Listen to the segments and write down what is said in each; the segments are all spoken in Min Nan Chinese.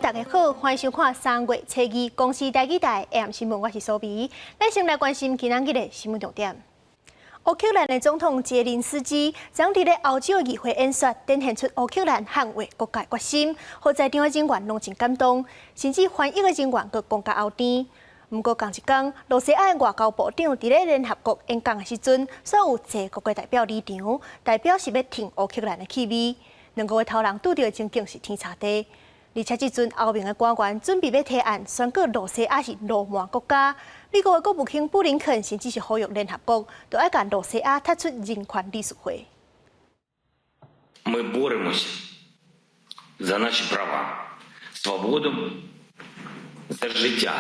大家好，歡迎收看3月初二公視台語台 AM 新聞，我是蘇比。咱先來關心今仔日的新聞重點。烏克蘭的總統澤連斯基昨佇咧歐洲議會演說，展現出烏克蘭捍衛國家決心，予在場的人員攏真感動，甚至翻譯的人員閣講甲喉甜。毋過仝一工，露西亞的外交部長佇咧聯合國演講的時陣，煞有濟國的代表離場，代表是欲聽烏克蘭的氣味。兩國的頭人拄著的情景是天差地。而且這陣歐盟的官員準備欲提案宣告露西亞是鱸鰻國家，美國的國務卿布林肯甚至是呼籲聯合國都愛共露西亞踢出人權理事會。 Ми боремося за наші права, свободу, за життя.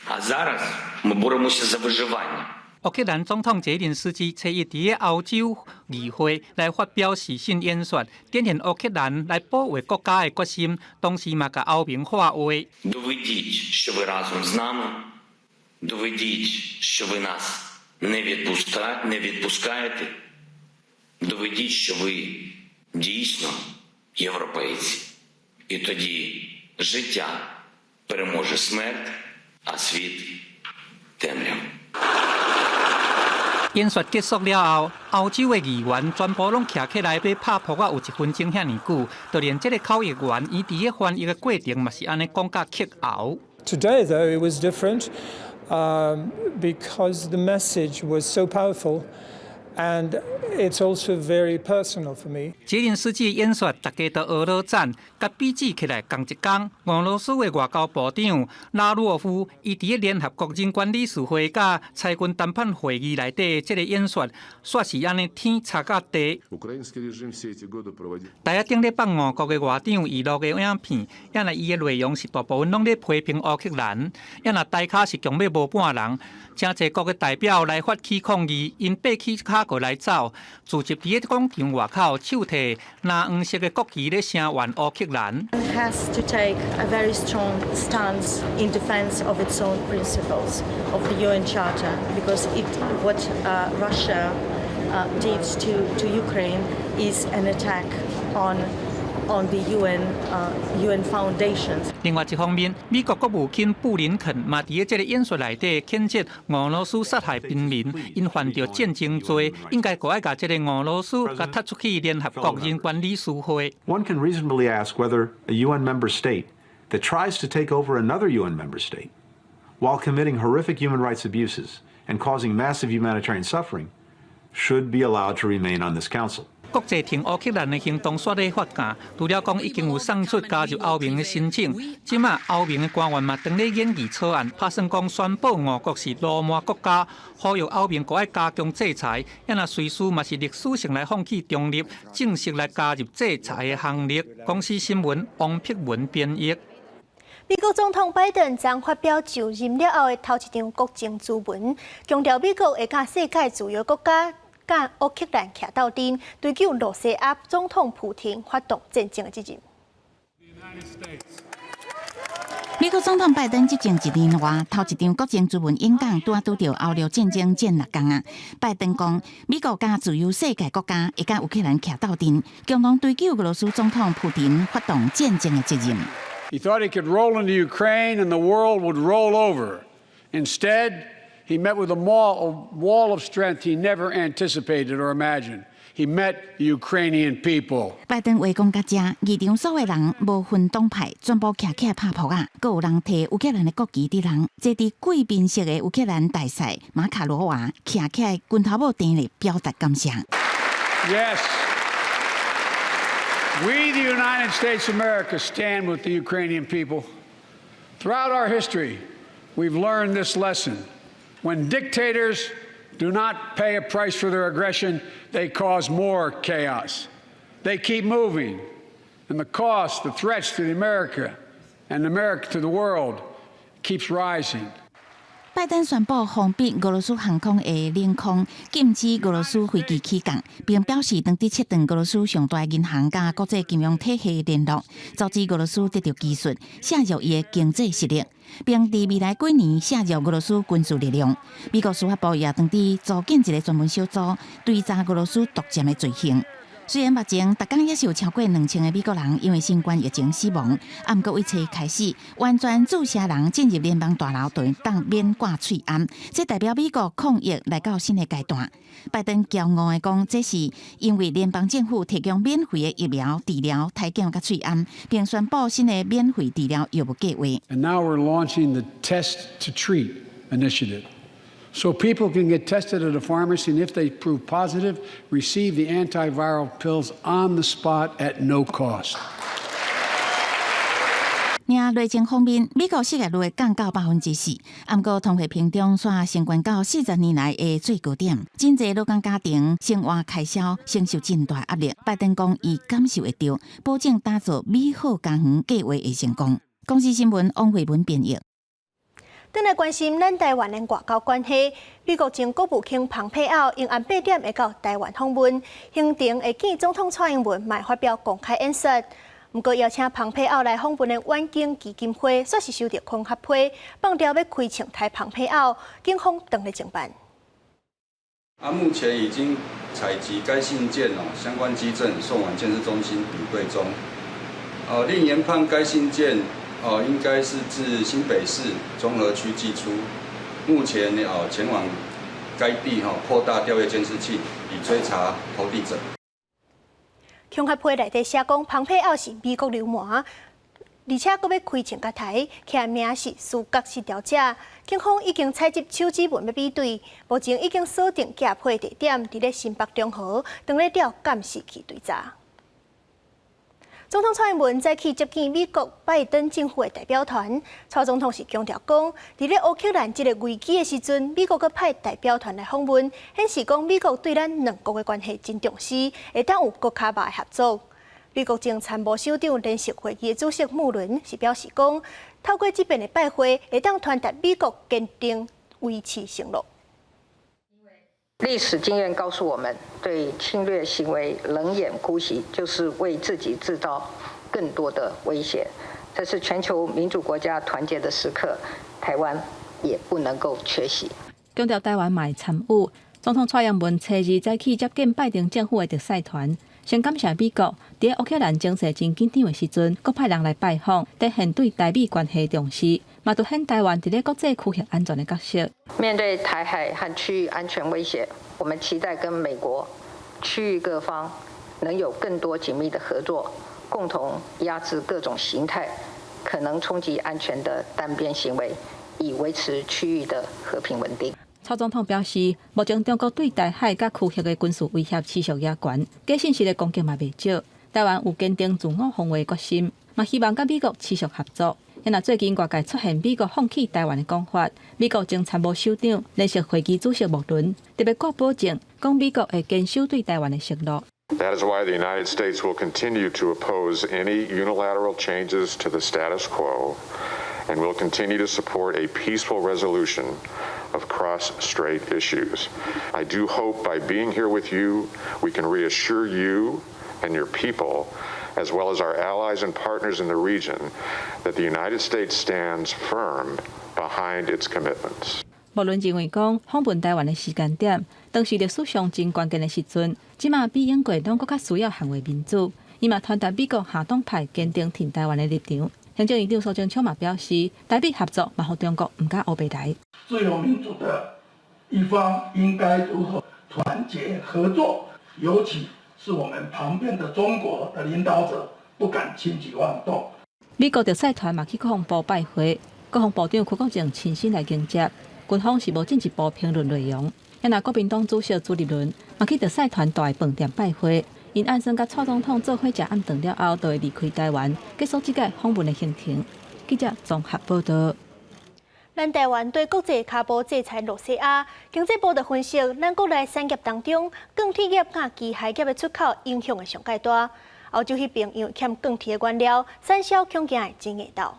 А зараз ми боремося за виживання. 烏克蘭總統澤連斯基初一佇咧歐洲議會來發表視訊演說，展現烏克蘭來保衛國家的決心，同時嘛共歐盟喊話。 Доведіть, що ви разом з нами. Доведіть, що ви нас не відпускаєте. Доведіть, що ви дійсно європейці. І тоді життя переможе смерть, а світ темряву. 演說結束了後，歐洲的議員全部攏徛起來欲拍噗仔，有一分鐘遐爾久。就連這個口譯員，伊佇咧翻譯的過程嘛是按呢講甲結喉。 Today, though, it was different because the message was so powerful and it's also very personal for me. 澤連斯基演說，大家都呵咾讚，共比較起來，仝一工，俄羅斯的外交部長拉洛夫，伊佇咧聯合國人權理事會佮裁軍談判會議內底這个演說，煞是按呢天差佮地。台仔頂咧放俄國的外長娛樂的影片，也若伊的內容是大部分攏咧批評烏克蘭，也若台跤是強欲無半人，誠濟國的代表來發起抗議，𪜶爬起跤過來走，聚集佇咧廣場外口，手提藍黃色的國旗咧聲援烏克蘭。 Has to take a very strong stance in defense of its own principles of the UN Charter, because what Russia did to Ukraine is an attack on the UN foundations. 另外一方面，美國國務卿布林肯嘛佇咧這个演說內底譴責俄羅斯殺害平民，𪜶犯著戰爭罪，應該閣愛共這个俄羅斯共踢出去聯合國人權理事會。 One can reasonably ask whether a UN member state that tries to take over another UN member state while committing horrific human rights abuses and causing massive humanitarian suffering should be allowed to remain on this council. 國際挺烏克蘭的行動煞咧發酵，除了講已經有送出加入歐盟的申請，這馬歐盟的官員嘛正咧研議草案，拍算講宣布俄國是鱸鰻國家，呼籲歐盟閣愛加強制裁，也若瑞士嘛是歷史性來放棄中立，正式來加入制裁的行列。公視新聞王碧文編譯。美國總統拜登昨發表就任了後的頭一場國情諮文，強調美國會佮世界自由國家佮烏克蘭徛鬥陣，追究露西亞總統普廷發動戰爭的責任。美國總統拜登執政一年外，頭一場國情諮文演講，拄仔拄著歐陸戰爭戰六工啊！拜登講，美國佮自由世界國家會佮烏克蘭徛鬥陣，共同追究俄羅斯總統普廷發動戰爭的責任。 He thought he could roll into Ukraine and the world would roll over. Instead, he met with a wall of strength he never anticipated or imagined. He met the Ukrainian people. 拜登話講到遮，議場所有人無分黨派，全部徛起來拍噗仔，閣有人提烏克蘭的國旗佇人，坐佇貴賓席的烏克蘭大使馬卡羅娃徛起來，拳頭拇踮咧表達感謝。 Yes. We, the United States of America, stand with the Ukrainian people. Throughout our history, we've learned this lesson. When dictators do not pay a price for their aggression, they cause more chaos. They keep moving, and the cost, the threats to America and America to the world keeps rising. 拜登宣布封閉俄羅斯航空的領空，禁止俄羅斯飛機起降，並表示當佇切斷俄羅斯上大銀行佮國際金融體系聯絡，阻止俄羅斯得著技術，削弱伊的經濟實力，並佇未來幾年削弱俄羅斯軍事力量。美國司法部也當佇組建一个專門小組，追查俄羅斯獨佔的罪行。雖然目前逐工猶是有超過2000個美國人因為新冠疫情死亡，啊，毋過對初二開始完全注射人進入聯邦大樓就會當免掛喙罨，這代表美國抗疫來到新的階段。拜登驕傲的講，這是因為聯邦政府提供免費的疫苗治療、篩檢佮喙罨，並宣布新的免費治療藥物計劃。 And now we're launching the Test to Treat initiative. So people can get tested at a pharmacy, and if they prove positive, receive the antiviral pills on the spot at no cost. 爾疫情方面，美國失業率會降到4%，毋過通貨膨脹煞升懸到40年來的最高點，真濟勞工家庭生活開銷承受真大壓力。拜登講，伊感受會著，保證打造美好家園計劃會成功。公視新聞王慧文編譯。轉來關心咱台灣的外交關係，美國前國務卿蓬佩奧用暗八點會到台灣訪問，行程會見總統蔡英文，嘛會發表公開演說。毋過邀請蓬佩奧來訪問的遠景基金會，煞是收著恐嚇批，放調欲開槍刣蓬佩奧，警方當咧偵辦。啊，目前已經採集該信件哦，相關跡證送往鑑識中心比對中。哦，另研判該信件哦，應該是自新北市中和區寄出，目前哦前往該地哈擴大調閱監視器，以追查投遞者。恐嚇批內底寫講，蓬佩奧是美國流氓，而且閣欲開槍共刣，簽名是思覺失調者。警方已經採集手指紋欲比對，目前已經鎖定寄批地點，佇咧新北中和，當咧調監視器追查。總統蔡英文早起接見美國拜登政府的代表團，蔡總統是強調講，佇咧烏克蘭這个危機的時陣，美國閣派代表團來訪問，顯示講美國對咱兩國的關係真重視，會當有閣較密的合作。美國前參謀首長聯席會議的主席穆倫是表示講，透過這遍的拜會，會當傳達美國堅定維持承諾。歷史經驗告訴我們，對侵略行為冷眼姑息，就是為自己製造更多的威脅。這是全球民主國家團結的時刻，台灣也不能夠缺席。強調台灣嘛會參與。總統蔡英文初二早起接見拜登政府的特使團，先感謝美國佇烏克蘭情勢真緊張的時陣，閣派人來拜訪，體現對台美關係重視，嘛凸顯台灣佇咧國際區域安全的角色。面對台海和區域安全威脅，我們期待跟美國、區域各方能有更多緊密的合作，共同壓制各種形態可能衝擊安全的單邊行為，以維持區域的和平穩定。蔡總統表示，目前中國對台海佮區域的軍事威脅持續加懸，假訊息的攻擊嘛袂少。台灣有堅定自我防衛決心，嘛希望佮美國持續合作。因為最近外界出現美國放棄台灣的講法，美國前參謀首長聯席會議主席穆倫特別掛保證，講美國會堅守對台灣的承諾。 That is why the United States will continue to oppose any unilateral changes to the status quo and will continue to support a peaceful resolution of cross-strait issues. I do hope by being here with you, we can reassure you and your people, as well as our allies and partners in the region, that the United States stands firm behind its commitments. 穆倫認為講，訪問台灣的時間點，當是歷史上真關鍵的時陣，這馬比英國攏閣較需要捍衛民主。伊嘛傳達美國下黨派堅定挺台灣的立場。行政院長蘇貞昌嘛表示，台美合作嘛，予中國毋敢烏白來。自由民主的一方應該如何團結合作，尤其是我們旁邊的中國的領導者不敢輕舉妄動。美國特使團嘛去國防部拜會，國防部長柯國正親身來迎接，軍方是無進一步評論內容。若國民黨主席朱立倫嘛去特使團蹛的飯店拜會，𪜶按算佮蔡總統做伙食暗頓了後，就會離開台灣，結束這屆訪問的行程。記者綜合報道。咱台灣對國際跤步制裁露西亞，經濟部就分析，咱國內產業當中，鋼鐵業佮機械業的出口影響會上蓋大。歐洲彼邊因為欠鋼鐵的原料，產銷恐驚會真硬鬥。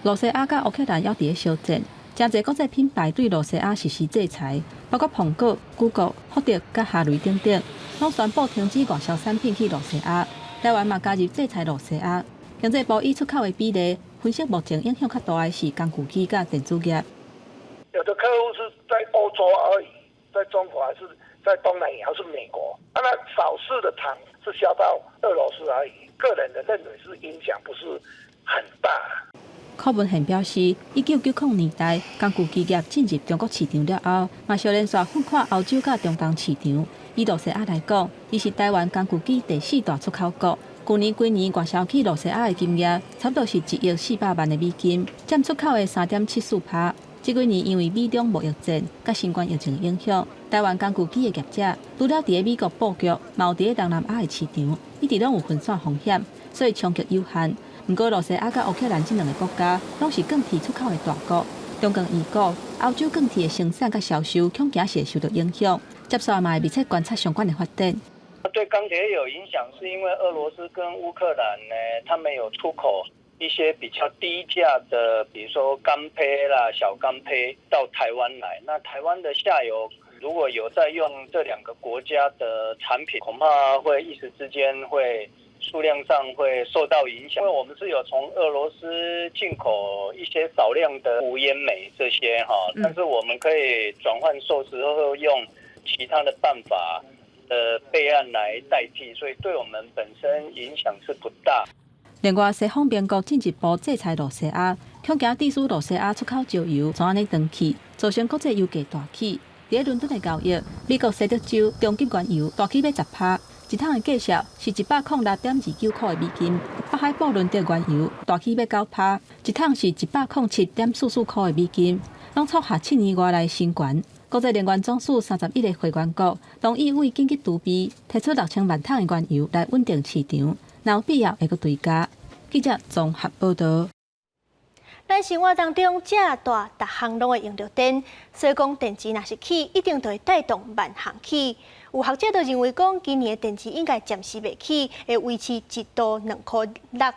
露西亞佮烏克蘭猶佇咧相戰，誠濟國際品牌對露西亞實施制裁，包括蘋果、谷歌、福特佮哈雷等等，攏宣布停止外銷產品去露西亞。台灣嘛加入制裁露西亞。經濟部以出口的比例分析，目前影響較大的是工具機佮電子業。有的客戶是在歐洲而已，在中國還是在東南亞是美國，啊，那少數的廠是銷到俄羅斯而已。個人的認為是影響不是很大。柯文賢表示，1990年代工具機業進入中國市場了後，嘛相連紲橫跨歐洲佮中東市場。以露西亞來講，伊是台灣工具機第四大出口國。舊年規年外銷去露西亞的金額，差不多是1億400萬的美金，佔出口的3.74趴。這幾年因為美中貿易戰佮新冠疫情影響，台灣工具機的業者除了佇咧美國布局，嘛有佇咧東南亞的市場，一直攏有分散風險，所以衝擊有限。毋過，露西亞佮烏克蘭這兩個國家攏是鋼鐵出口的大國。中共預估，歐洲鋼鐵的生產佮銷售恐驚是會受到影響。接下來嘛會密切觀察相關的發展。對鋼鐵有影響，是因為俄羅斯跟烏克蘭呢，他們有出口一些比較低價的，比如說鋼坯啦、小鋼坯到台灣來。那台灣的下游如果有在用這兩個國家的產品，恐怕會一時之間會數量上會受到影響。因為我們是有從俄羅斯進口一些少量的無煙煤這些哈，但是我們可以轉換壽司後用其他的辦法的備案來代替，所以對我們本身影響是不大。另外，西方盟國進一步制裁露西亞，恐驚致使露西亞出口石油怎按呢斷去，造成國際油價大起。佇咧倫敦的交易，美國西德州中級原油大起欲10趴，一桶的價數是106.29塊的美金。北海布倫特原油大起欲9趴，一桶是107.44塊的美金，攏創下7年外來新高。國際能源總署31個會員國同意為緊急儲備提出6000萬桶的原油來穩定市場，若有必要會閣追加。記者綜合報導。咱生活當中，遮大逐項攏會用著電，所以講電池若是起，一定就會帶動萬項起。有學者就認為講，今年的電池應該暫時袂起，會維持1度2塊6。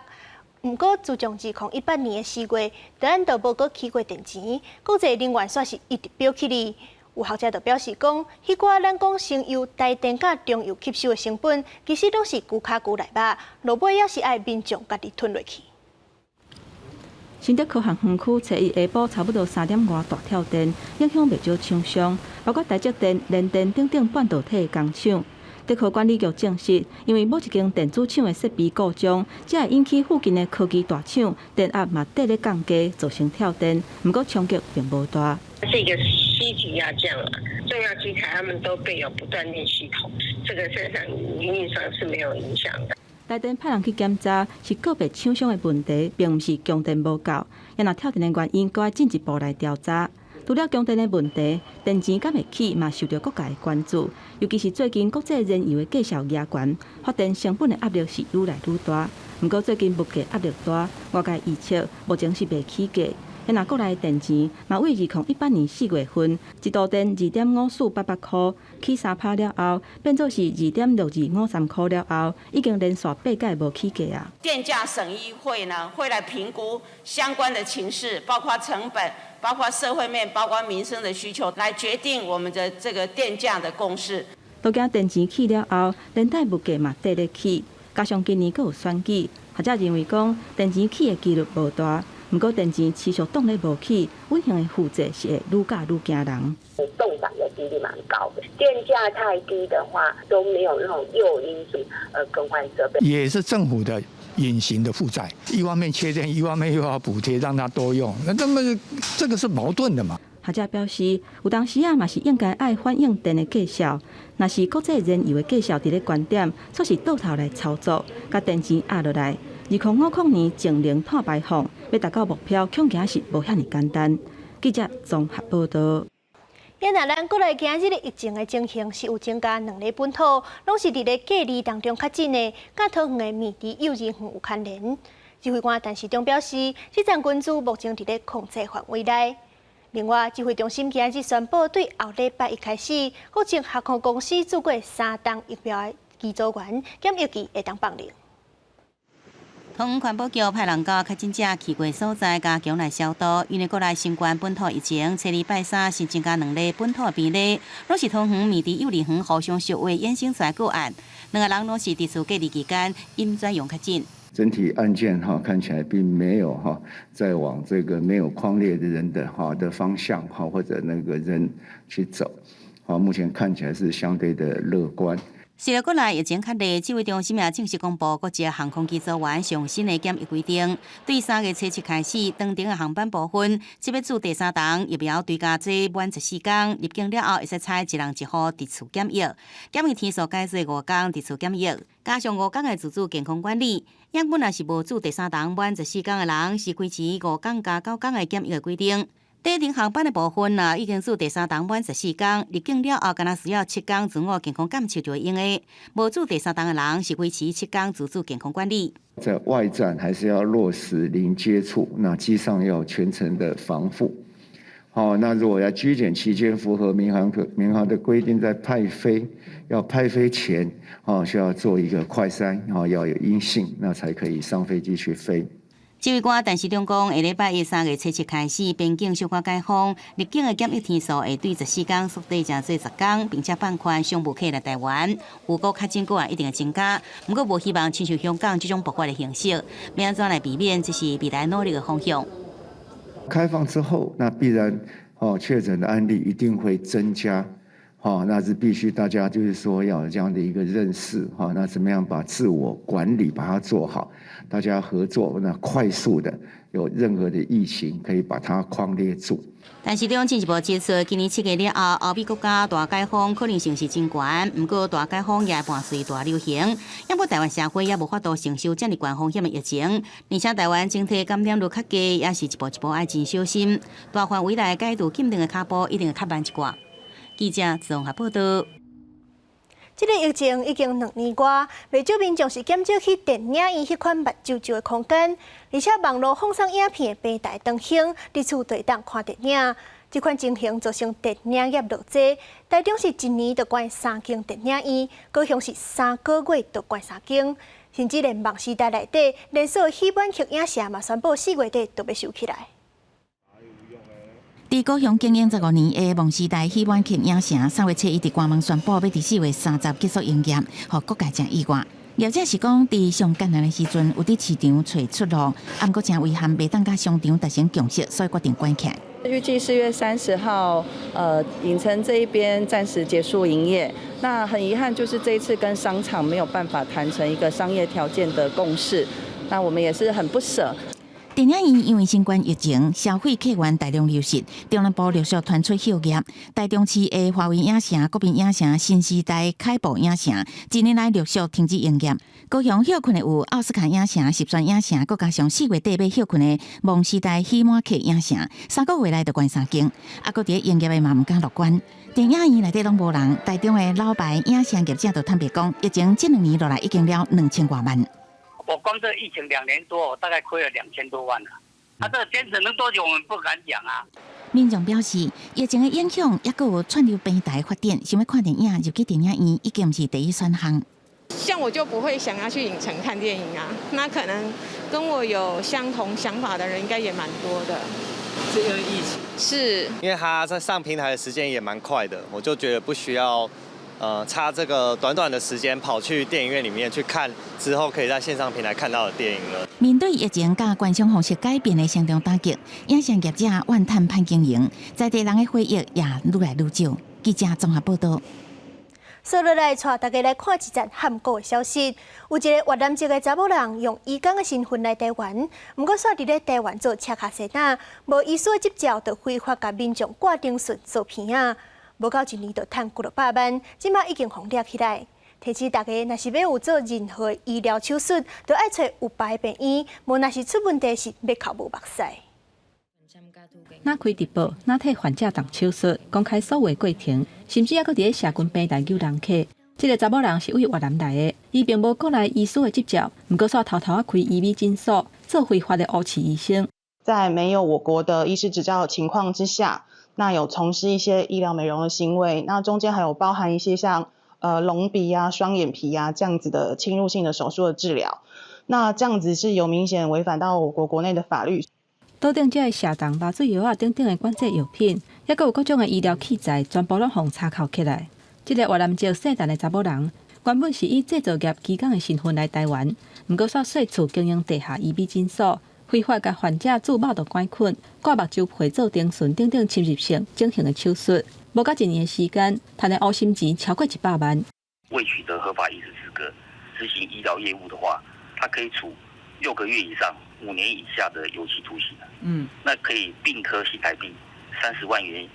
毋過，自從2018年的4月，咱就無閣起過電池，國際能源署是一直標起哩。有學者就表示講，彼寡咱講先由台電佮中油吸收的成本，其實攏是牛跤牛內肉，落尾猶是愛民眾家己吞落去。新竹科學園區初一下晡差不多3點外大跳電，影響袂少廠商，包括台積電、聯電等等半導體工廠。竹科管理局證實，因為某一間電子廠的設備故障，才會引起附近的科技大廠電壓嘛綴咧降低，造成跳電。毋過衝擊並無大。這個稀級壓降啊，重要機台他們都備有不斷電系統，這個生產營運上是沒有影響的。台電派人去檢查，是個別廠商的問題，並毋是供電無夠。啊若跳電的原因，閣愛進一步來調查。除了供電的問題，電錢敢會起嘛受著各界的關注。尤其是最近國際燃油的價數加懸，發電成本的壓力是愈來愈大。毋過最近物價壓力大，外界預測目前是袂起價。若國內電錢嘛，為2018年4月份一度電2.5488塊起3趴了後，變做是2.6253塊了後，已經連續八屆無起價啊。電價審議會呢，會來評估相關的情勢，包括成本、包括社會面、包括民生的需求，來決定我們的這個電價的公式。都驚電錢起了後，連帶物價嘛綴咧起，加上今年閣有選舉，學者認為講電錢起的幾率無大。毋過電錢持續凍咧無起，隱形的負債是會愈加愈驚人。凍漲的幾率蠻高的，電價太低的話，都沒有那種誘因去更換設備。也是政府的隱形的負債，一方面缺電，一方面又要補貼讓它多用，那麼這個是矛盾的嘛？學者表示，有當時啊嘛是應該愛反映電的價數，若是國際燃油的價數佇咧懸點，煞是倒頭來操作，共電錢壓落來。2050年淨零碳排放，欲達到目標，恐驚是無遐爾簡單。記者綜合報導。今若咱過來今日的疫情的情形是有增加兩例本土，攏是佇咧隔離當中確診的，佮桃園的美豬幼兒園有牽連。指揮官陳時中表示，這層群組目前佇咧控制範圍內。另外，指揮中心今日宣布，對後禮拜一開始，國進航空公司注過三劑疫苗的機組員檢疫期會當放零。桃園環保局派人到確診者去過所在加強來消毒，因為國內新冠本土疫情，初二拜三新增加兩例本土病例，攏是桃園美豬幼兒園互相熟話衍生出來個案，兩个人攏是佇厝隔離期間陰轉陽確診。整體案件哈看起來並沒有哈在往這個沒有匡列的人的哈的方向哈或者那個人去走，啊，目前看起來是相對的樂觀。隨著國內疫情較厲，指揮中心也正式公布國際航空機組員上新的檢疫規定。對3月初7開始，長程的航班部分，這欲注第三針疫苗追加劑滿14天，入境了後會使採一人一戶佇厝檢疫，檢疫天數改做5天佇厝檢疫，加上5天的自主健康管理。原本若是無注第三針滿十四天的人，是維持5天加9天的檢疫的規定。短程航班的部分，若已經注第三針滿十四天，入境了後，干焦需要7天自我健康監測就會用的。無注第三針的人是維持七天自主健康管理。在外站還是要落實零接觸，那機上要全程的防護。好，那如果要居檢期間符合民航的規定，在派飛要派飛前，哦需要做一個快篩，哦要有陰性，那才可以上飛機去飛。指揮官陳時中講，下禮拜一3月初7開始，邊境小可解封，入境的檢疫天數會對14天縮短成做10天，並且放寬商務客來台灣。有國確診個案一定會增加，毋過無希望親像香港這種爆發的形式，欲按怎來避免，這是未來努力的方向。開放之後，那必然哦確診的案例一定會增加，哦，那是必須大家就是說要有這樣的一個認識，哈，那怎麼樣把自我管理把它做好，大家合作，那快速的有任何的疫情可以把它匡列住。陳時中進一步指出，今年7月了後，歐美國家大解封可能性是真懸，毋過大解封也伴隨大流行，毋過台灣社會也無法度承受遮爾懸風險的疫情，而且台灣整體感染率較低，也是一步一步愛真小心。大範圍內解除禁令的腳步一定會較慢一寡。記者綜合報道。這个疫情已經2年外，袂少民眾是減少去電影院彼款密啾啾的空間，而且網路放送影片的平台當興，佇厝就會當看電影。這款情形造成電影業落災，台中市一年就關三間電影院，高雄市3個月就關三間，甚至連夢時代內底連鎖喜滿客影城嘛宣布4月底就欲收起來。佇高雄經營15年的夢時代喜滿客影城，3月初1佇官網宣布，欲佇4月30結束營業，予各界誠意外。業者是講，佇上艱難的時陣，有佇市場揣出路，啊，毋過誠遺憾，袂當佮商場達成共識，所以決定關起來。預計4月30號，影城這一邊暫時結束營業。那很遺憾，就是這一次跟商場沒有辦法談成一個商業條件的共識。那我們也是很不捨。電影院因為新冠疫情，消費客源大量流失，中南部陸續傳出歇業。台中市的華威影城、國賓影城、新時代凱擘影城，近年來陸續停止營業。高雄歇困的有奧斯卡影城、拾傳影城，閣加上4月底欲歇困的夢時代喜滿客影城，3個月內就關三間。啊，閣佇咧營業的嘛毋敢樂觀。電影院內底攏無人，台中的老牌影城業者就坦白講，疫情這兩年落來已經了2000外萬。我光這疫情2年多，我大概虧了2000多萬了。啊，這個堅持能多久，我們不敢講啊。民眾表示，疫情的影響，抑閣有串流平台發展，想欲看電影入去電影院已經毋是第一選項。像我就不會想要去影城看電影啊，那可能跟我有相同想法的人應該也蠻多的。是因為疫情？是。因為他在上平台的時間也蠻快的，我就覺得不需要。差這個短短的時間跑去電影院裡面去看，之後可以在線上平台看到的電影了。面對疫情佮觀賞方式改變的雙重打擊，影城業者怨嘆歹經營，在地人的回憶也愈來愈少。記者綜合報道。說落來，帶大家來看一則譀古的消息。有一个越南籍的查某人用移工的身份來台灣，毋過煞佇咧台灣做車跤先仔，無醫師的執照就非法共民眾掛頂術做鼻仔。無夠一年就趁幾落百萬，這馬已經予掠起來。提醒大家，若是欲有做任何醫療手術，都愛揣有牌病院，無若是出問題是欲哭無目屎。若開直播，若替患者動手術，公開所有過程，甚至猶閣佇咧社群平台揪人客。這个查某人是對越南來的，伊並無國內醫師的執照，毋過煞偷偷仔開醫美診所，做非法的烏市醫生。在沒有我國的醫師執照的情況之下，那有從事一些醫療美容的行為，那中間還有包含一些像隆鼻啊、雙眼皮啊這樣子的侵入性的手術的治療，那這樣子是有明顯違反到我國國內的法律。桌頂這个射動麻醉藥仔等等的管制藥品，抑閣有各種的醫療器材，全部攏予查扣起來。這个越南籍姓陳的查某人，原本是以製造業技工的身份來台灣，毋過煞細厝經營地下醫美診所，非法共患者注肉毒桿菌、割目睭皮做丁醇等等侵入性整形的手術。無到一年的時間，趁的烏心錢超過100萬。未取得合法醫師資格執行醫療業務的話，他可以處6個月以上5年以下的有期徒刑。那可以併科新台幣30萬元、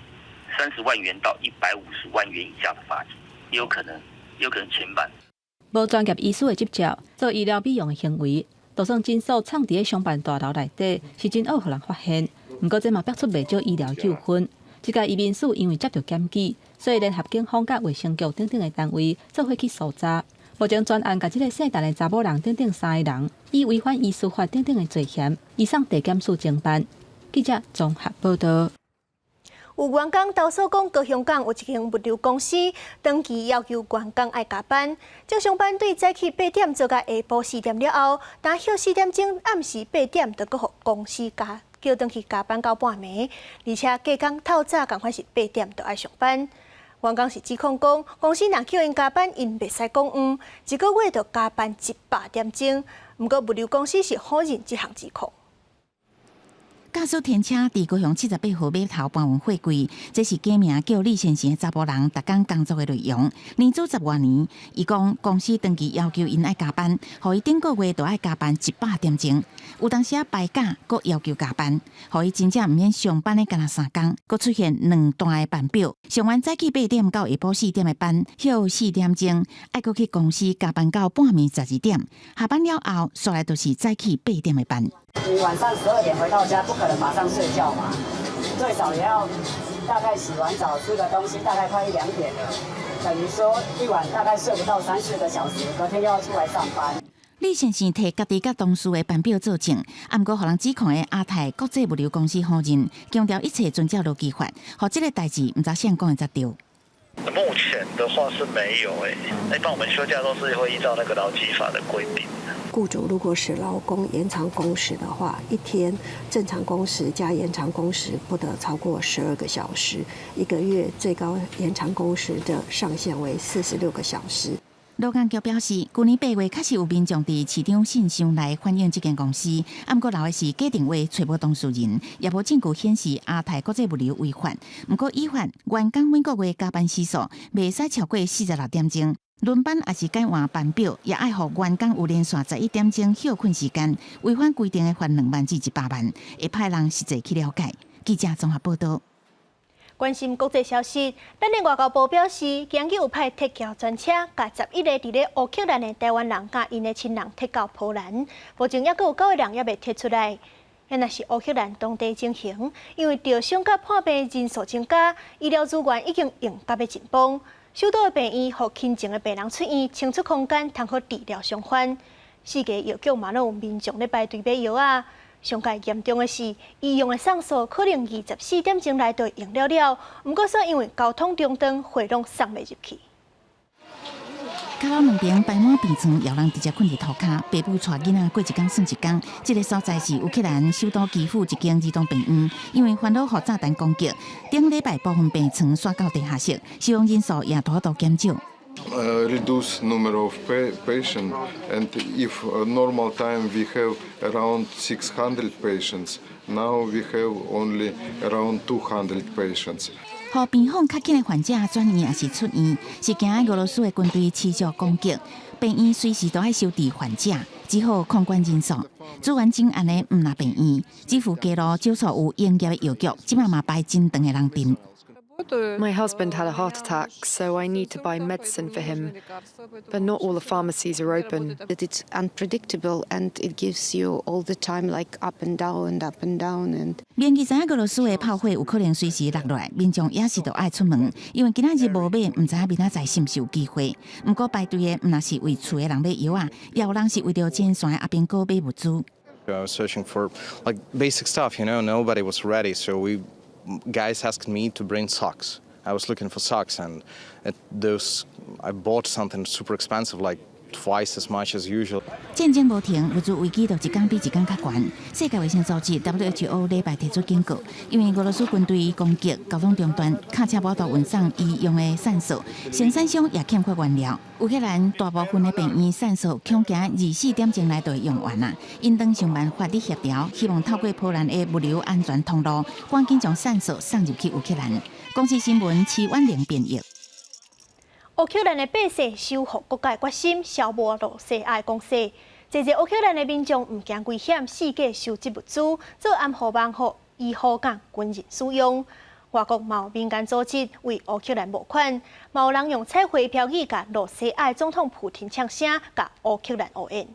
30萬元到150萬元以下的罰金，也有可能，也有可能遣返。無專業醫師的執照做醫療美容的行為，就算診所藏佇咧商辦大樓內底，是真惡予人發現。毋過這嘛逼出袂少醫療糾紛。這個移民署因為接著檢舉，所以聯合警方佮衛生局等等的單位做伙去搜查。目前全案共這个姓陳的查某人等等三个人，以違反醫師法等等的罪嫌，移送地檢署偵辦。記者綜合報道。有員工投訴講，高雄港有一間物流公司長期要求員工愛加班，正常班對早起8點做到下晡4點了後，但歇4點鐘，暗時8點就閣予公司加叫轉去加班到半暝，而且隔工透早仝款是八點就愛上班。員工是指控講，公司若叫𪜶加班，𪜶袂使講毋，一個月就加班100點鐘。毋過物流公司是否認這項指控。駕駛天車佇高雄78號碼頭搬運貨櫃，這是假名叫李先生的查埔人，逐工工作的內容。年資十外年，伊講公司長期要求𪜶愛加班，予伊頂個月都愛加班100點鐘。有當時仔排假，閣要求加班，予伊真正毋免上班的干焦三工，閣出現兩段的班表。上完早起八點到下晡四點的班，歇4點鐘，愛閣去公司加班到半暝12點。下班了後，煞來就是早起八點的班。你晚上12點回到家，不可能馬上睡覺嘛，最少也要大概洗完澡吃個東西，大概快一兩點了，等於說一晚大概睡不到三四個小時，隔天又要出來上班。李先生提家己佮同事的班表作證，啊，毋過予人指控的亞太國際物流公司否認，強調一切遵照勞基法，予這个代誌毋知誰講的才對。目前的話是沒有誒，一般我們休假都是會依照那個勞基法的規定。雇主如果使勞工延長工時的話，一天正常工時加延長工時不得超過12個小時，一個月最高延長工時的上限為46個小時。勞工局表示，舊年8月確實有民眾佇市長信箱來反映這間公司，啊，毋過留的是假電話，揣無當事人，也無證據顯示亞太國際物流違法。毋過依法，員工每個月加班時數袂使超過46點鐘，輪班抑是改換班表，也愛予員工有連續11點鐘歇睏時間。違反規定的罰2萬至100萬，會派人實際去了解。記者綜合報道。關心國際消息，咱的外交部表示，今日有派特遣專車，共11個佇咧烏克蘭的台灣人佮𪜶的親人撤到波蘭。目前猶閣有九個人猶未撤出來。若是烏克蘭當地情形，因為著傷佮破病人數增加，醫療資源已經用甲欲緊繃。首都的病院予輕症的病人出院，清出空間，通好治療傷患。四界藥局嘛攏有民眾咧排隊買藥仔。上蓋嚴重的是，醫用的送素可能24點鐘內就用了了，毋過煞因為交通中斷，貨攏送袂入去。閣樓兩邊排滿病床，有人直接睏佇塗跤，爸母帶囡仔過一工算一工。這个所在是烏克蘭首都基輔一間兒童病院，因為煩惱予炸彈攻擊，頂禮拜部分病床徙到地下室，收容人數也大幅減少。 Reduce number of patient and if normal time we have around 600 patients, now we have only around 200 patients. 予病房較緊的患者轉院抑是出院，是驚俄羅斯的軍隊持續攻擊，病院隨時都愛收治患者，只好控管人數。資源緊絀的毋但病院，基輔街路少數有營業的藥局，這擺嘛排真長的人陣。 My husband had a heart attack, so I need to buy medicine for him. But not all the pharmacies are open. It's unpredictable and it gives you all the time like up and down and up and down and 明記知影俄羅斯的炮火有可能隨時落來，民眾也是都愛出門，因為今仔日無買，毋知影明仔載是毋是有機會。毋過排隊的毋但是為厝的人買藥仔，也有人是為著前線的阿兵哥買物資。 I was searching for like basic stuff. Nobody was ready, so we guys asked me to bring socks. I was looking for socks, and at those I bought something super expensive, like Twice as much as usual. 戰爭無停，物資危機就一工比一工較懸。世界衛生組織 WHO 禮拜提出警告，因為俄羅斯軍隊攻擊，交通中斷，卡車無法度運送醫用的酵素，生產商也欠缺原料。烏克蘭大部分的病院酵素恐驚24點鐘內就會用完啊！𪜶當想辦法咧協調，希望透過波蘭的物流安全通路，趕緊將酵素送入去烏克蘭。公視新聞齊婉玲編譯。烏克蘭的百姓收復國家的決心，消磨羅西亞的攻勢。濟濟烏克蘭的民眾毋驚危險，四界收集物資，做安護網予醫護佮軍人使用。外國嘛有民間組織為烏克蘭募款，嘛有人用彩繪標語共羅西亞總統普廷嗆聲，共烏克蘭応援。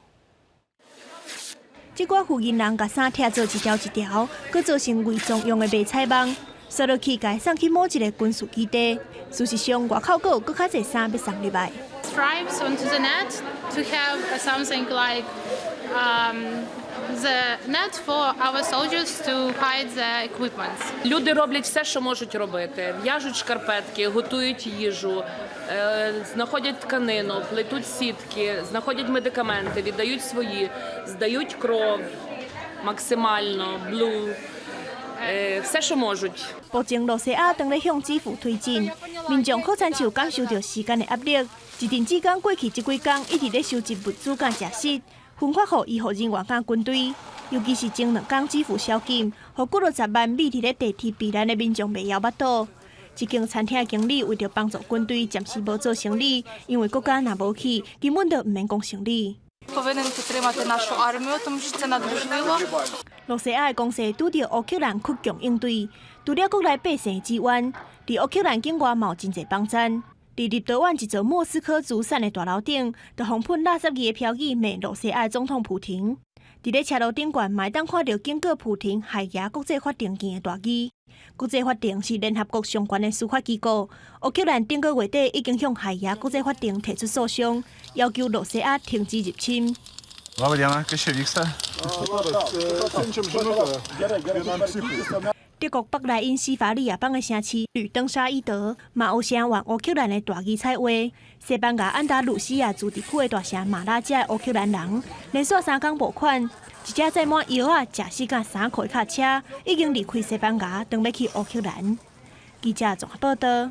這寡婦人人共衫拆做一條一條，閣做成偽裝用的迷彩網，刷落去，共送去某一个軍事基地。事實上，外口閣有閣較濟衫欲送入來。 Stripes onto the net to have something like the net for our soldiers to hide the equipment. Люди роблять все, що можуть робити. В'яжуть шкарпетки, готують їжу, знаходять тканину, плетуть сітки, знаходять медикаменти, віддають свої, здають кров максимально, blue, все, що можуть. 目前羅西亞當咧向基輔推進，民眾好親像感受著時間的壓力。一陣子工過去，這幾工一直咧收集物資佮食食，分發予醫護人員佮軍隊。尤其是前兩工基輔宵禁，予幾若十萬匿佇咧地鐵避難的民眾袂枵腹肚。這間餐廳經理為著幫助軍隊，暫時無做生理，因為國家若無去，根本就毋免講生理。 Повинен підтримати нашу армію, тому що це надважливо. 羅西亞的攻勢拄著烏克蘭倔強應對，除了國內百姓的支援，佇烏克蘭境外嘛有真濟幫贊。佇立陶宛一座莫斯科資產的大樓頂，就予噴垃圾字的標語罵羅西亞總統普廷。佇咧車路頂懸，嘛會當看著警告普廷海牙國際法庭見的大字。國際法庭是聯合國上懸的司法機構。烏克蘭頂個月底已經向海牙國際法庭提出訴訟，要求羅西亞停止入侵。 Laba diena, kas čia vyksta? 德國北萊茵斯法里亞邦的城市呂登沙伊德，嘛有聲援烏克蘭的大字彩畫。西班牙安達魯西亞自治區的大城馬拉加的烏克蘭人，連續3工募款，一隻載滿藥仔、食食佮衫褲的卡車，已經離開西班牙，轉欲去烏克蘭。記者綜合報道。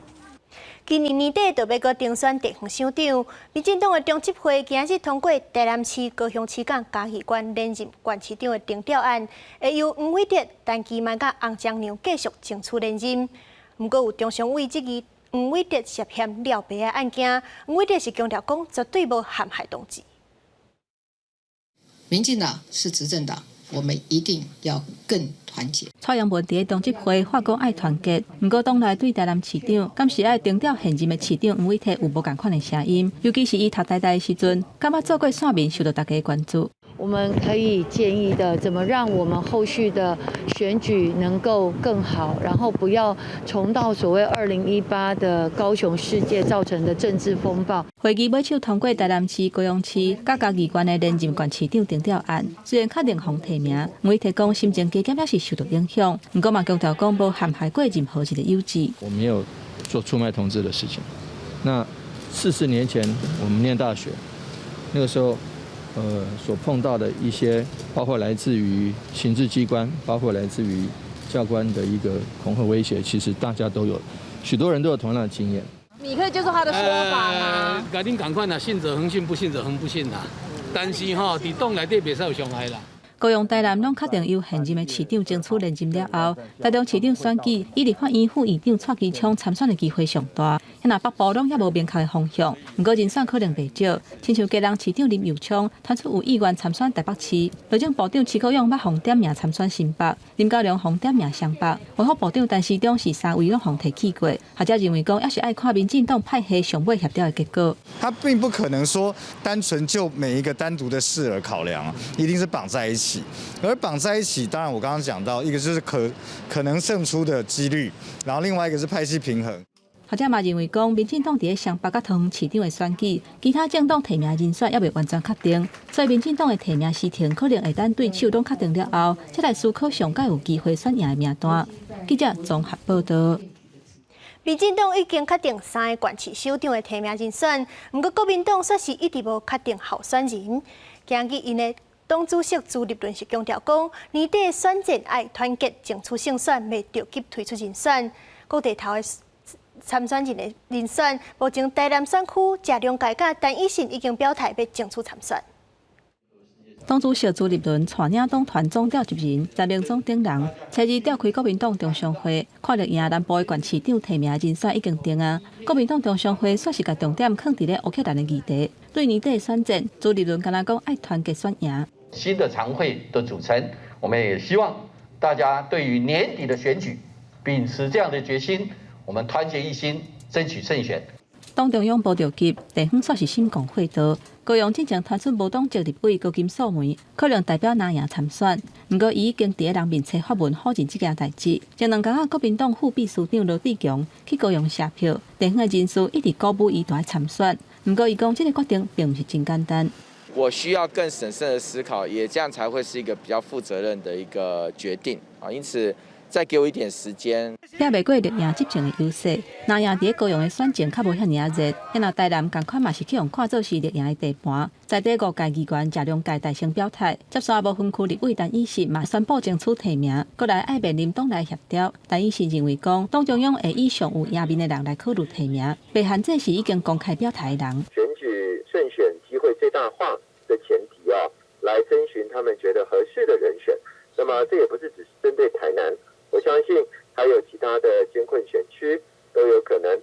今年年底就欲閣重選地方首長，民進黨的中執會今日通過台南市、高雄市佮嘉義縣連任縣市長的定調案，會由黃偉哲、陳其邁佮洪漳良繼續爭取連任。毋過有中常委質疑黃偉哲涉嫌撩白的案件，黃偉哲是強調講絕對無陷害同志。民進黨是執政黨，我們一定要更團結。蔡英文佇中執會發講愛團結，毋過黨內對台南市長，敢是愛定調現任的市長黃偉哲有無仝款的聲音，尤其是伊讀台大的時陣，感覺做過線民受著大家的關注。我們可以建議的，怎麼讓我們後續的選舉能夠更好，然後不要重蹈所謂2018的高雄事件造成的政治風暴。會議尾手通過台南市、高雄市佮嘉義縣的連任縣市長定調案，雖然確定予提名，黃偉哲講心情加減猶是受著影響，毋過嘛強調講無陷害過任何一個友志。我沒有做出賣同志的事情。那40年前我們念大學，那個時候，所碰到的一些，包括來自於情治機關，包括來自於教官的一個恐嚇威脅，其實大家都有，許多人都有同樣的經驗。你可以接受他的說法嗎？佮恁仝款啦，信者恆信，不信者恆不信啦。但是吼，佇黨內底袂使有傷害啦。高雄、台南攏確定由現任的市長爭取連任了後，台中市長選舉以立法院副院長蔡其昌參選的機會上大。若北部攏猶無明確的方向，毋過人選可能袂少。親像基隆市長林右昌傳出有意願參選台北市，內政部長徐國勇捌予點名參選新北，林佳龍予點名雙北。衛福部長陳時中是三位攏予提去過，學者認為講，猶是愛看民進黨派系上尾協調的結果。他並不可能說單純就每一個單獨的事而考量，一定是綁在一起。而綁在一起，當然我剛剛講到，一個就是可能勝出的幾率，然後另外一個是派系平衡。學者嘛認為講，民進黨佇咧雙北佮桃園市長的選舉，其他政黨提名人選猶未完全確定，所以民進黨的提名時程可能會等對手攏確定了後，才來思考上蓋有機會選贏的名單。記者綜合報道。民進黨已經確定三个縣市首長的提名人選，毋過國民黨煞是一直無確定候選人。今日𪜶的黨主席朱立倫是強調講，年底選戰愛團結爭取勝選，袂著急推出人選。各地頭的參選人的人選，目前台南選區謝龍介佮陳以信已經表態欲爭取參選。黨主席朱立倫帶領黨團總召集人陳明忠等人，初二召開國民黨中常會，看著贏南部的縣市長提名人選已經定啊。國民黨中常會煞是共重點囥佇咧烏克蘭的議題。對年底選戰，朱立倫敢若講愛團結選贏。新的常會的組成，我們也希望大家對於年底的選舉，秉持這樣的決心，我們團結一心，爭取勝選。黨中央無著急，地方煞是心廣血多。高雄進前傳出無黨籍立委高金素梅可能代表藍營參選，毋過伊已經佇咧人面冊發文否認這件代誌。前兩工仔國民黨副秘書長羅智強去高雄謝票，地方的人士一直鼓舞伊著愛參選，毋過伊講這个決定並毋是真簡單。我需要更審慎的思考，也這樣才會是一個比較負責任的一個決定啊。因此，再給我一點時間。拼袂過綠營執政的優勢，藍營佇咧高雄的選情較無遐爾仔熱，若台南仝款嘛是去予看做是綠營的地盤。在地五屆議員謝龍介大聲表態，接續無分區立委陳以信嘛宣布爭取提名，閣來愛面臨黨內協調。陳以信認為講，黨中央會以上有贏面的人來考慮提名，袂限制是已經公開表態的人。選舉勝選機會最大化的前提啊，來徵詢他們覺得合適的人選。那麼這也不是只是針對台南。我相信還有其他的艱困選區都有可能。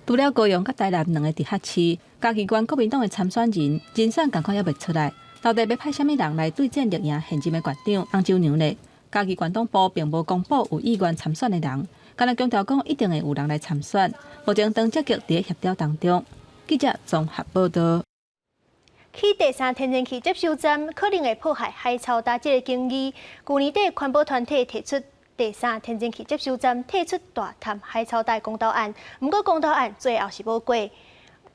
除了高雄佮台南兩个直轄市，嘉義縣國民黨的參選人人選仝款猶未出來，到底欲派啥物人來對戰綠營現任的縣長洪秀娘呢？嘉義縣黨部並無公布有意願參選的人，干焦強調講一定會有人來參選。目前當積極佇咧協調當中。記者綜合報導。起第三天然氣接收站可能會破壞海草礁這个爭議。舊年底環保團體提出第三天然氣接收站退出大潭海草礁公投案，毋過公投案最後是無過。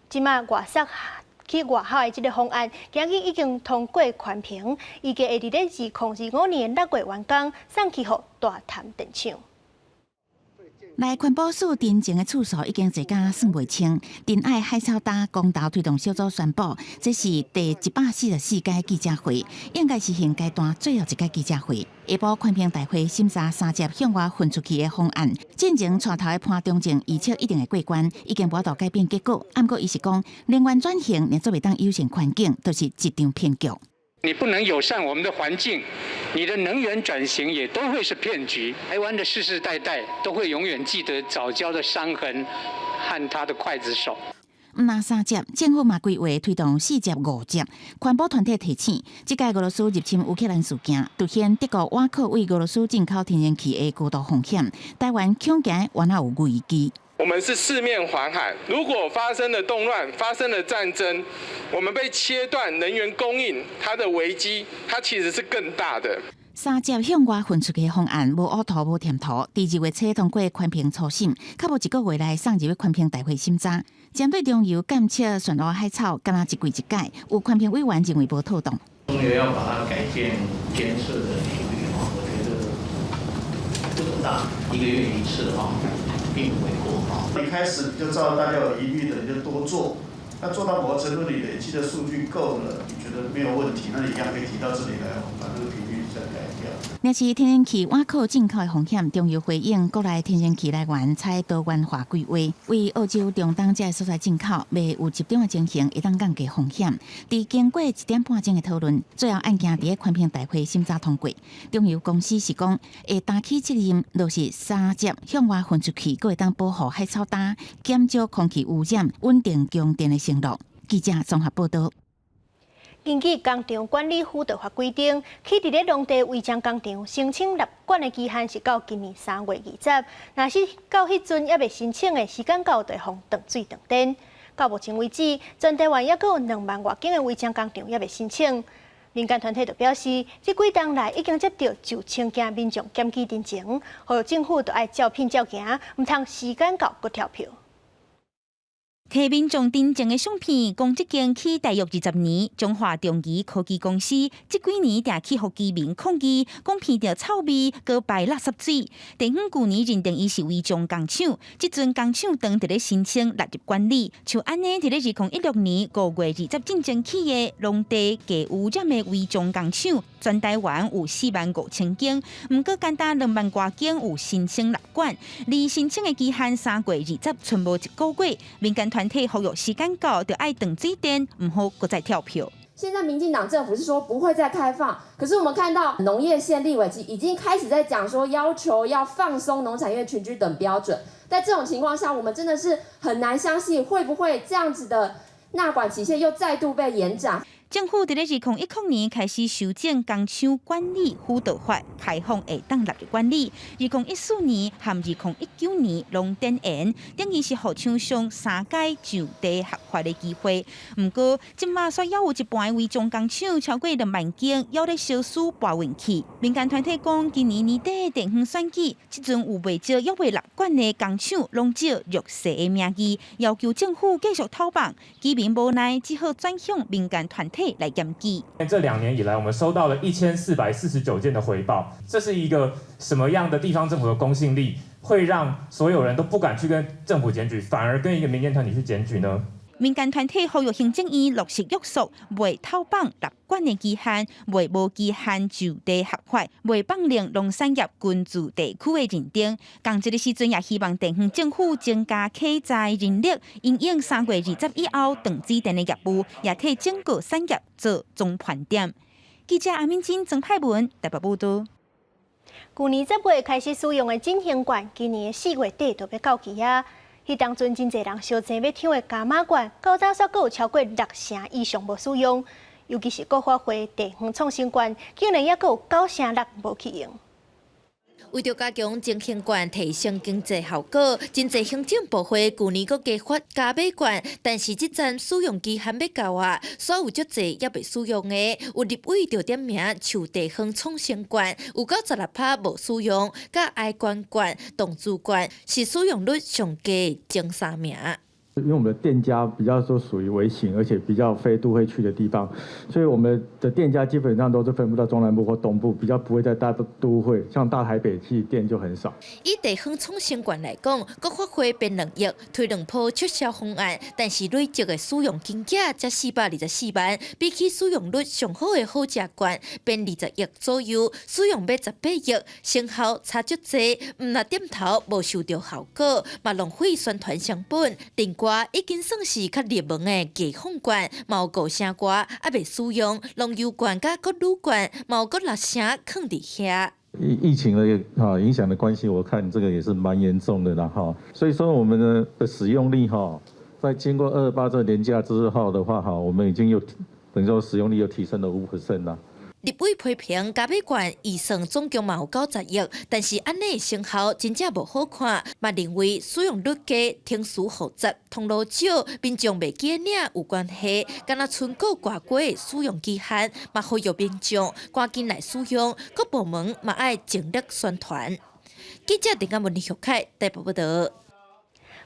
這馬外送去外口的這个方案，今日已經通過環評，預計會佇咧2025年6月完工，送去予大潭電廠。來環保署陳情的次數已經濟甲算袂清。珍愛海草礁公投推動小組宣布，這是第144屆記者會，應該是現階段最後一屆記者會。下晡環評大會審查三接向外分出去的方案，進前帶頭的潘忠政預測一定會過關，已經無法度改變結果。毋過伊是講，能源轉型若做袂當友善環境，就是一場騙局。你不能友善我們的環境，你的能源轉型也都會是騙局。台灣的世世代代都會永遠記得藻礁的傷痕和他的劊子手。毋但三接，政府嘛規劃推動四接五接。環保團體提醒，這屆俄羅斯入侵烏克蘭事件，凸顯德國倚靠對俄羅斯進口天然氣的高度風險。台灣恐驚原來有危機。我們是四面環海，如果發生了動亂，發生了戰爭，我們被切斷能源供應，它的危機，它其實是更大的。三接向外分出去的方案，無烏塗無添塗，佇2月初通過環評初審，較無一個月內送入去環評大會審查。針對中油監測漩渦海草，敢若一季一改，有環評委員認為無妥當。中油要把它改建監測的頻率，我覺得不等大，一個月一次哈，並不為過。一開始你就知道大家有疑慮的，你就多做。那做到某個程度，你累積的數據夠了，你覺得沒有問題，那你一樣可以提到這裡來，我們把這個頻率再改掉。若是天然氣倚靠進口的風險，中油回應國內天然氣來源採多元化規劃，對澳洲、中東這个所在進口，袂有集中的情形，會當降低風險。佇經過一點半鐘的討論，最後案件佇咧環評大會審查通過。中油公司是講會擔起責任，落實三接向外分出去，閣會當保護海草礁，減少空氣污染，穩定供電的承諾。記者綜合報導。根據工廠管理輔導法規定，起佇咧農地違章工廠申請納管的期限是到今年3月20。若是到彼陣猶未申請的時間到，就會予斷水斷電。到目前為止，全台灣猶閣有2萬外間的違章工廠猶未申請。民間團體就表示，這幾冬來已經接到上千件民眾檢舉陳情，呼籲政府著愛照片照行，毋通時間到閣跳票。提民眾真正的相片，講這間起大約20年，中華中儀科技公司，這幾年定去予居民抗議，講鼻著臭味，閣排垃圾水。地方舊年認定伊是違章工廠，這陣工廠當佇咧申請納入管理。像按呢，佇咧2016年5月20進前起的農地低污染的違章工廠，全台灣有4萬5千間，毋過干焦2萬外間有申請納管，離申請的期限3月20賰無一個月，民間團體呼籲時間到，就愛斷水電，毋好閣再跳票。現在民進黨政府是說不會再開放，可是我們看到農業縣立委已經開始在講說要求要放鬆農產業群聚等標準，在這種情況下，我們真的是很難相信會不會這樣子的納管期限又再度被延長。政府佇咧2010年開始修正工廠管理輔導法，開放會當納入管理。2014年和2019年攏展延，等於是予廠商三階就地合法的機會。毋過，這馬煞猶有一半違章工廠超過2萬間，猶咧相輸跋運去。民間團體講，今年年底地方選舉，這陣有袂少猶未納管的工廠，攏借弱勢的名義，要求政府繼續偷放。居民無奈，只好轉向民間團體來檢舉。這2年以來，我們收到了1449件的回報，這是一個什麼樣的地方政府的公信力，會讓所有人都不敢去跟政府檢舉，反而跟一個民間團體去檢舉呢？民間團體呼籲行政院落實約束，袂偷放納管的期限，袂無期限就地合法，袂放任農產業群聚地區的認定。仝一个時陣也希望地方政府增加器材人力，因應3月20以後斷水電的業務，也替整個產業做總盤點。記者阿敏珍、曾派文台北報導。舊年10月開始使用的振興券，今年4月底就欲到期啊。彼當陣真濟人相爭欲搶的加碼券，到今煞閣有超過六成以上無使用，尤其是國發會地方創新券，竟然猶閣有九成六無去用。為著加強振興券提升經濟效果，真濟行政部會舊年閣加發加碼券，但是這陣使用期限欲到啊，所有足濟猶未使用的，有立委就點名像地方創新券，有96%無使用，佮哀捐券、動資券是使用率上低前三名。因為我們的店家比較說屬於微型，而且比較非都會區的地方，所以我們的店家基本上都是分布到中南部或東部，比較不會在大都會，像大台北地店就很少。以地方創新券來講，國發會編2億推兩波促銷方案，但是累積的使用金額才424萬，比起使用率上好的好食券編20億左右，使用欲18億，成效差足濟，毋若點頭無收著效果，嘛浪費宣傳成本。另外已經算是較熱門的街坊券，嘛有五成外猶未使用，農遊券佮國旅券，嘛有閣六成囥佇遐。疫情的啊影響的關係，我看這個也是蠻嚴重的啦哈。所以說我們的使用率哈，在經過228這個連假之後的話哈，我們已經有等於說使用率又提升了5% 啦。立委批評加碼券預算總共嘛有90億，但是按呢成效真正無好看，嘛認為使用率低、程序複雜、通路少，民眾袂記領有關係，敢若賰閣掛過使用期限，嘛呼籲民眾趕緊來使用，各部門嘛愛全力宣傳。記者鄧嘉文、李玉凱台北報導。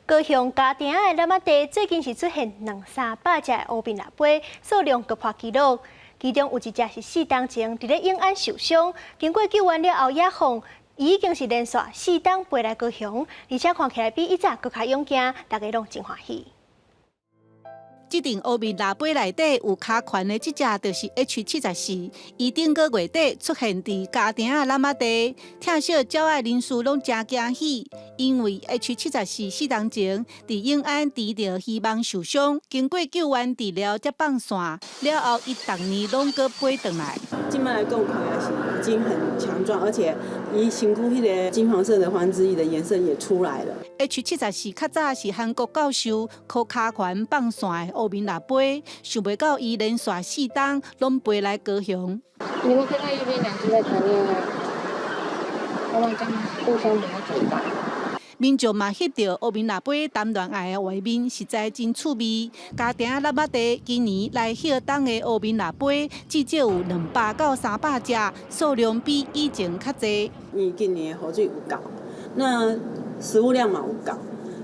高雄嘉定的喇嘛地最近是出現兩三百隻的烏面蜊仔，數量閣破紀錄。其中有一隻是4冬前佇咧永安受傷，經過救援了後野放，伊已經是連續4冬飛來高雄，而且看起來比以前閣較勇健，大家攏真歡喜。這陣烏面蜊仔內底有跤環的這隻就是 H74，伊頂個月底出現佇嘉定仔喇嘛地，疼惜鳥仔人士攏誠驚喜，因為 H74 4冬前佇永安挃著魚網受傷，經過救援治療才放線，了後伊逐年攏閣飛轉來。這擺來講，看起來是已經很強壯，而且伊身軀彼个金黃色的環枝翼的顏色也出來了。 H74較早是韓國教授靠跤環放線的烏面蜊仔，想袂到伊連續4冬攏飛來高雄。你們看看右邊兩隻在談戀愛，他們這樣互相磨嘴巴。民眾嘛翕著烏面蜊仔談戀愛的畫面，實在真趣味。嘉定喇嘛地今年來越冬的烏面蜊仔，至少有200到300隻，數量比以前較濟。因為今年的雨水有夠，那食物量嘛有夠，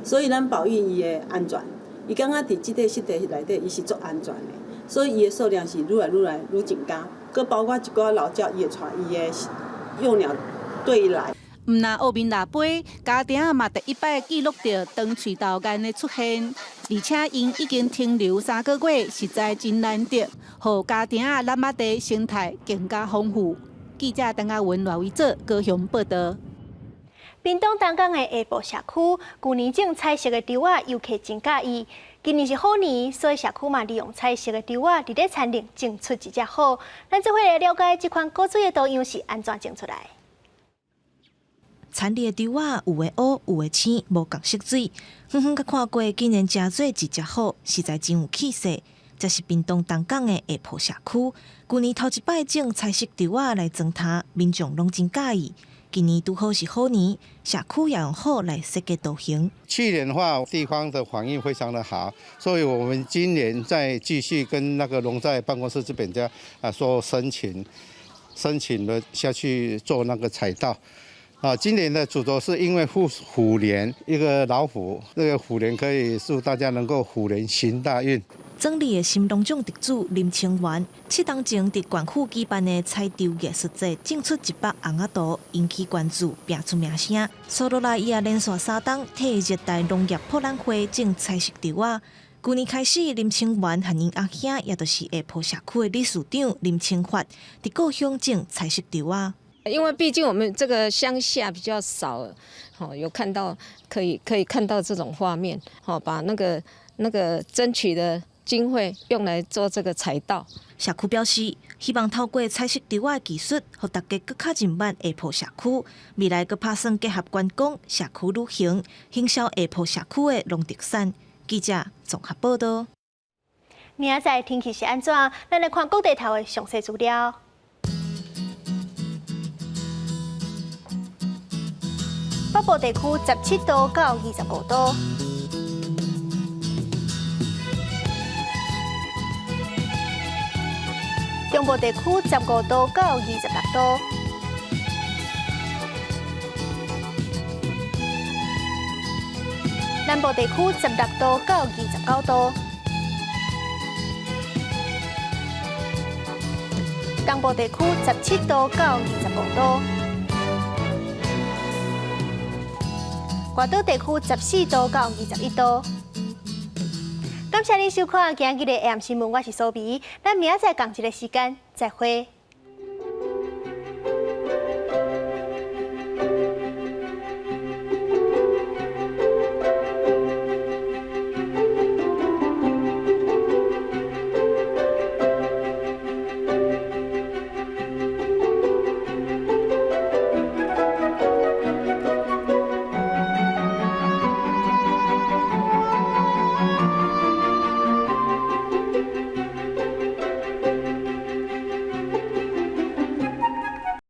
所以咱保育伊的安全。伊感覺佇這個濕地內底，伊是足安全的，所以伊的數量是愈來愈來愈增加。閣包括一寡老鳥，伊會帶伊的幼鳥對來。毋若黑面蜊飛，家庭嘛第一擺記錄著長喙豆雁的出現，而且𪜶已經停留3個月，實在真難得，予家庭仔湳仔地生態更加豐富。記者陳亞文、賴維哲高雄報道。屏東東港的下埔社區，舊年種彩色的稻仔，遊客真佮意。今年是虎年，所以社區嘛利用彩色的稻仔，佇咧田裡種出一隻虎。咱做伙來了解這款古錐的圖樣是按怎種出來。田裡的稻仔有的烏，有的青，無仝色水。遠遠佮看過，竟然成做一隻虎，實在真有氣勢。這是屏東東港的下埔社區，舊年頭一擺種彩色稻仔來裝攤，民眾攏真佮意。今年拄好是虎年，社區也用虎來設計圖形。去年的話，地方的反應非常的好，所以我們今年再繼續跟那個農在辦公室這邊家啊說申請，申請了下去做那個彩稻。啊，今年的主軸是因為虎虎年一個老虎，那個虎年可以祝大家能夠虎年行大運。總理的新農獎得主林清源，7冬前佇縣府舉辦的彩稻藝術節，種出一幅紅仔圖，引起關注，拚出名聲。紲落來，伊也連續3冬替熱帶農業博覽會種彩色稻仔。舊年開始，林清源和𪜶阿兄，也就是下埔社區的理事長林清發，佇故鄉種彩色稻仔。因為畢竟我們這個鄉下比較少，有看到可以看到這種畫面，把那個爭取的經費用來做這個彩稻。社區表示，希望透過彩色稻仔的技術，予大家閣較認捌下埔社區，未來閣拍算結合觀光、社區旅行，行銷下埔社區的農特產。記者綜合報道。明仔載天氣是按怎？咱來看各地頭的詳細資料。北部地區17度到25度。中部地區15度到26度。南部地區16度到29度。東部地區17度到25度。外島地區14度到21度。感謝您收看今日的 AM 新聞，我是蘇比，咱明仔載仝一个時間再會。